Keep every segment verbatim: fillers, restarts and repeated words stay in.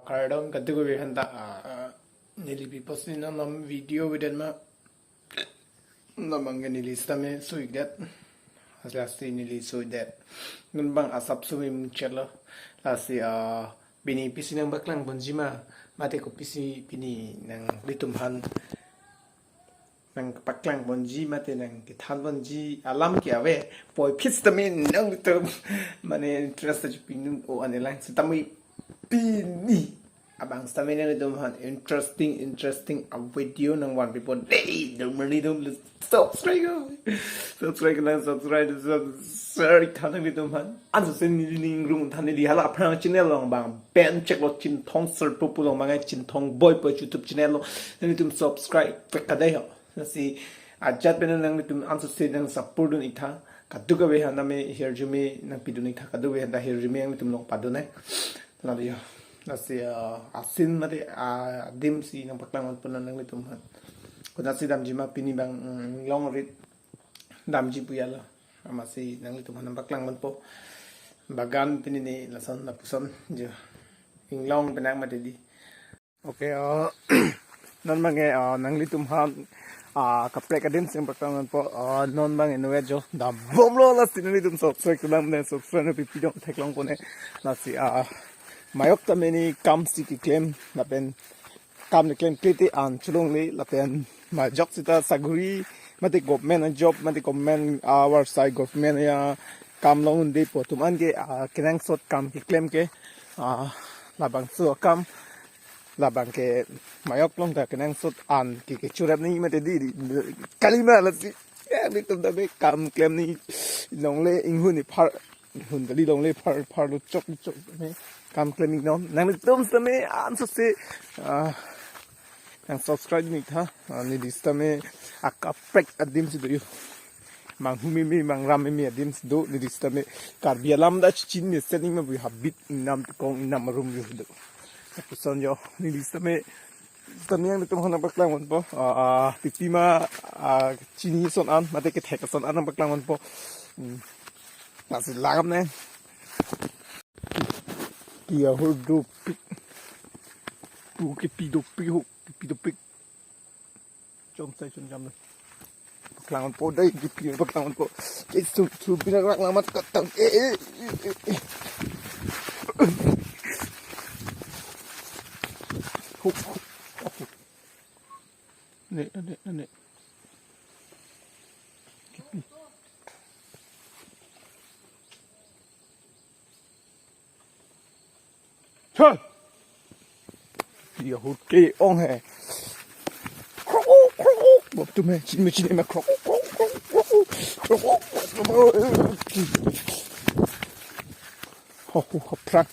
Kardom kadokave aphanta, ah, neli pi apotsi nangtum video video ma. Nangtum abang ke neli sitame so-ikdet. Lasi neli so-ikdet. Nangtum abang asap sumi munchetlo. Lasi, ah, pini pisi nangpaklang ponji ma, mate kopisi pini nanglitum aphan nangpaklang ponji mate nangkethan ponji alam ke ave. Puvoiphit sitame nanglitum mane interest ajo pidun-o ane lang sitame pini abang sitame nanglitum aphan interesting, interesting a video nangvanpipo dei. Dum mani dum subscribe ko. Subscribe ko lang, subscribe, subscribe than nanglitum aphan. Anso si neli ning rung than neli hala aphrang channel along abang pen cheklo, Chinthong Sir Pupu along abang, Chinthong Boy po YouTube channel lo. Nanglitum subscribe pek kadai ho. Lasi ajat pen nanglitum anso si nang support dun-ik tha. Kadokave aphanta me hirjume nangpidun-ik tha. Kadokave aphanta hirjume nanglitum along padun-e. Lalo yo. Lasi, ah, asin mate, ah, adim si nangpaklang ponpo nanglitum aphan. Konatsi damji ma pini abang, mm, long rit damji pu ya lo. Amatsi nanglitum aphan nangpaklang ponpo. Bagan pini ne lason lapuson jo. Inglong penak mate dei. Okay, ah, non abang ke, ah, nanglitum aphan, ah, kaprek adim si nangpaklang ponpo, ah, non abang ke inutvet jo. Dambomlo, lasi nanglitum subscribe kelang ne, subscribe ne pipi dong theklong pone. Lasi, ah, mayok tame ne kam si keklem, lapen kam ne klemkle te an cholongle, lapen majok sita saguri, mate government a job, mate government, ah, our side government akam along un-e pu atum an ke, ah, kenangsot kam keklem ke, ah, labangso akam, labang ke mayok along ta kenangsot an ke kechorap nangji mate dei, dei, kalima lasi. Ya, nanglitum ta be kam klem nangji longle, inghun ni phar, inghun kali longle phar, phar lo chok chok ne kam klem-ik non. Nanglitum sitame anso si, ah, nangsubscribe dun-ik tha, ah, neli sitame akaprek adim si do yo. Manghu meme, mangram meme adim si do, neli sitame Karbi alam ta chini mesen ma pu habit ingnam tukong ingnam arum yo do. Lapuson jo, neli sitame, sitame nanglitum aphan nangpaklang ponpo, ah, ah, pipi ma, ah, chini ason an, mate kethek ason an nangpaklang ponpo. Hmm. Lasi langdam ne. Pi ahut dopik. Pu kepi dopik ho, kepi dopik. Chom sai chom jam le. Paklang ponpo dei, kepi paklang ponpo. Ke sum sum pina rak lamat katang. Eh, eh, eh, eh, eh. Huk, huk, huk. Ne, ne, ne. Kepi. Chal! Kepi ahut ke-ong he. Krok, krok, krok. Bap tu me, chin me, chin me, krok, krok, krok, krok. Krok, krok, krok. Ho, ho, ho, prak.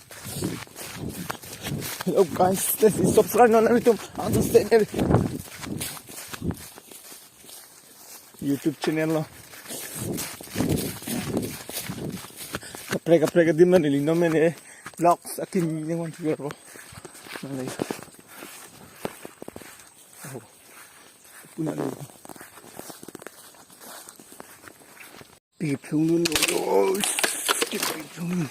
Hello guys, this is subscribe non nanglitum. Anso si ne YouTube channel lo. Kaprek kaprek adim na neli non mene vlogs akin ne wan tuar po. Nangle. Oh. Puna ni. Pi plung dun lo. Pi plung dun.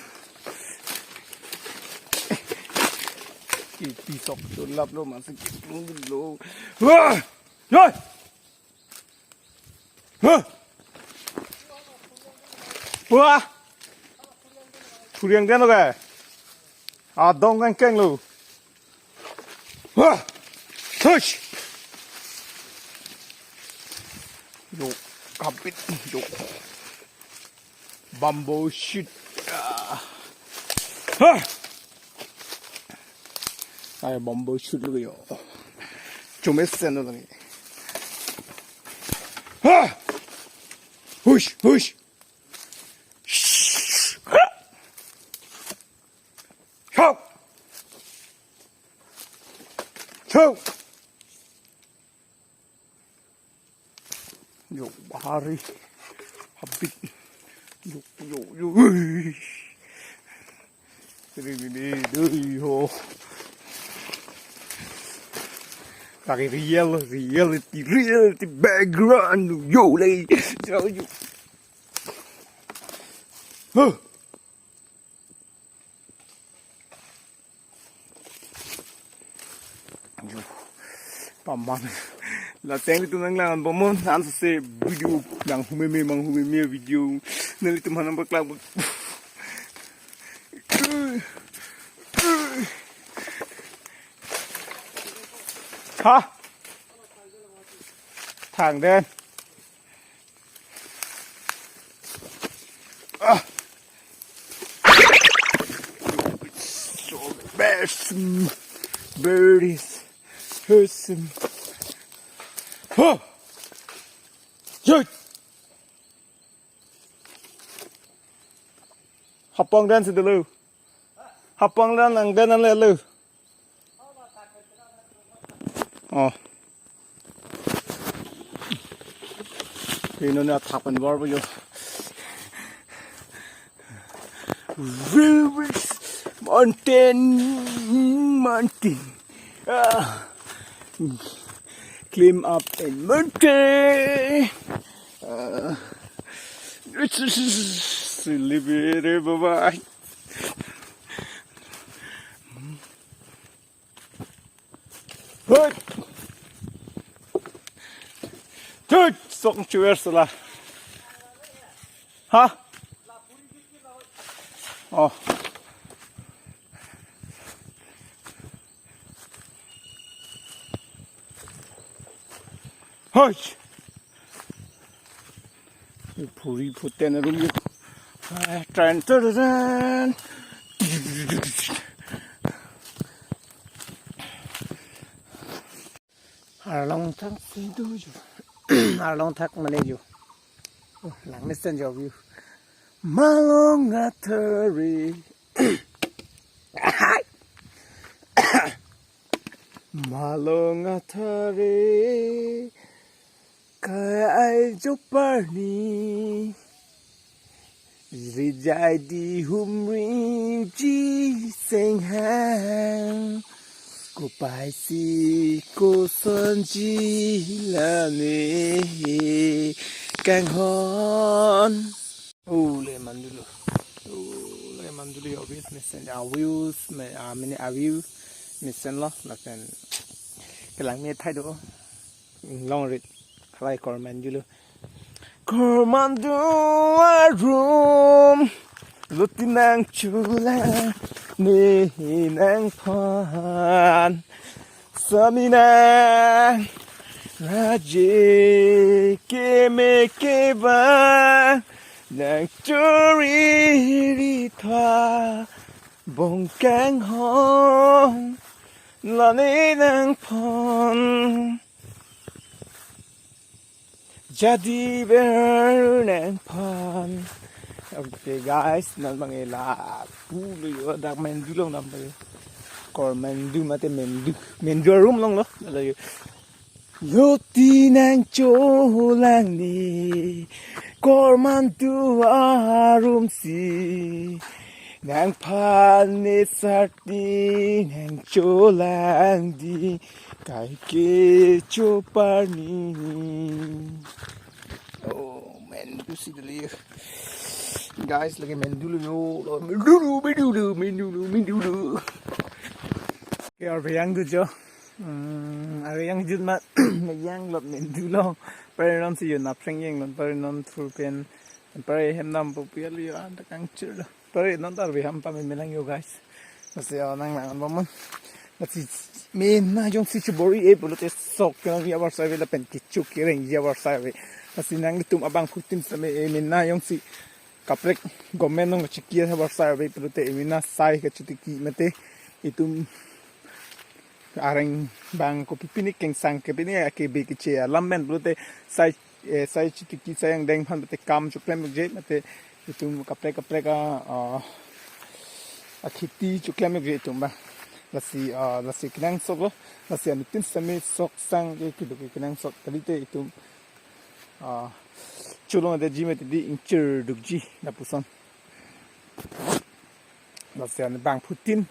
Pi sok to lap lo, masih pi plung dun lo. Wah! Yoi! Huh! Wah! Phuriang den lo ke? Adong kengkeng lo. Wah! Tush! Yo, kapit, yo. Bamboo shoot. Ah. Ha! Ay, bamboo shoot lo yo. Chomesen lo lagi. Ha! Hush, hush. Shh. Ha! Chok! Chok! Yo, bahari. Habit. Yo, yo, yo. Ui. Ini, ini, ini, ini, yo. Lagi real, reality, reality background. Yo, lagi. Yo, yo. Huh. Paman. La teng itu nang lang bomon, an se video nang humeme mang humeme video. Nanglitum hanang paklak. Ha? Thang den. Ah. So best birdies. Person. Huh. Shoot. Hapong den si dulu. Hapong den ang den ang lelu. Oh. Pino na thapan bar ba yo. Rivers, mountain, mountain. Ah. Climb up a mountain. Ah. It's, it's, it's, it's, bye-bye. Hoi! Tut! Sok chuer sala. Ha? Oh. Hoi! Phuri phuten arum yuk. Ah, tren, tren, tren. Arlong thak si do yo. Arlong thak mane yo. Oh, langmesen yo view. Malong athare. Malong athare. Kai ai joparni. Rijai di humri ji senghang. Kopai si kosonji lane kanghon. Ole mandulo. Ole mandulo, obvious mesen. Avius me amini avius mesen lo lapen kelang me thai do. Long rit. Khalai kormandulo. Kormandu arum. Luti nangcholang ne nangphan. Samina raje keme kevang nangchori ritha bongkang hong lane nangphan. Jadi ber nangphan. Okay guys, non bang ela pulo yo dak mendu long nam yo. Kormandu mate mendu. Mendu arum long lo. Ala yo. Luti nangcholang ne. Kormandu arum si. Nangphan ne sarti nangcholang di. Kaike choparni. Oh, mendu si dali. Guys, lake mendulo yo. Mendulo, mendulo, mendulo, mendulo. Okay, arve yang do jo. Hmm, arve yang jut ma, yang lot mendulo. Pare non si yo napreng yang lot, pare non thur pen. Pare hem dam po pia lo yo, anta kangchir lo. Pare non ta arve ham pame melang yo guys. Lasi, ah, nang lang bomon. Lasi mena jongsi chibor-i-e pulote sok kenang ya barsai ave lapen kecho kereng ya barsai ave. Lasi nanglitum abangphutin same e mena jongsi kaprek government nong chiki ya barsai ave pulote e mena sai kachitiki mate itum areng bang kopi pini kengsang ke pini ake be keche alam pen pulote sai, eh, sai chitiki sai angdeng aphan mate kam choklem je mate itum kaprek kaprek a, ah, akheti choklem je itum ba. Lasi, ah, lasi kenangsot lo. Lasi anuttin sitame sok sang ke kedo ke kenangsot kalite itum, ah, cholong adetji mate di ingchirdukji lapuson. Lasi an bangphutin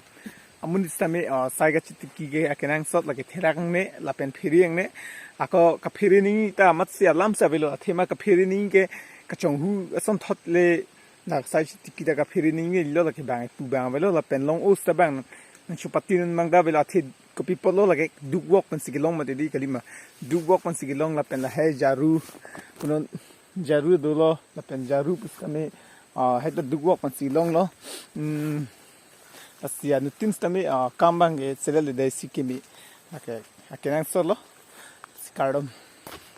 amonit sitame, ah, sai kachitiki ke akenangsot lake therak angne lapen phere angne. Ako kaphere nangji ta amatsi alam si avelo, athema kaphere nangji ke kachonghu asonthot le dak sai chitiki ta kaphere nangjilo lake bang pu bang avelo lapen long os ta bang nangchopati nang bang ta avelo athe kopi apotlo lake duk vok pensi kelong mati di kalima. Duk vok pensi kelong lapen lahai jaru, punon jaru dolo lapen jaru pusetame, ah, heta duk vok pensi longlo. Hmm, lasi anuttin setame, ah, kam abang ke seleledetsi keme. Lake akenangsot lo. Si kardom.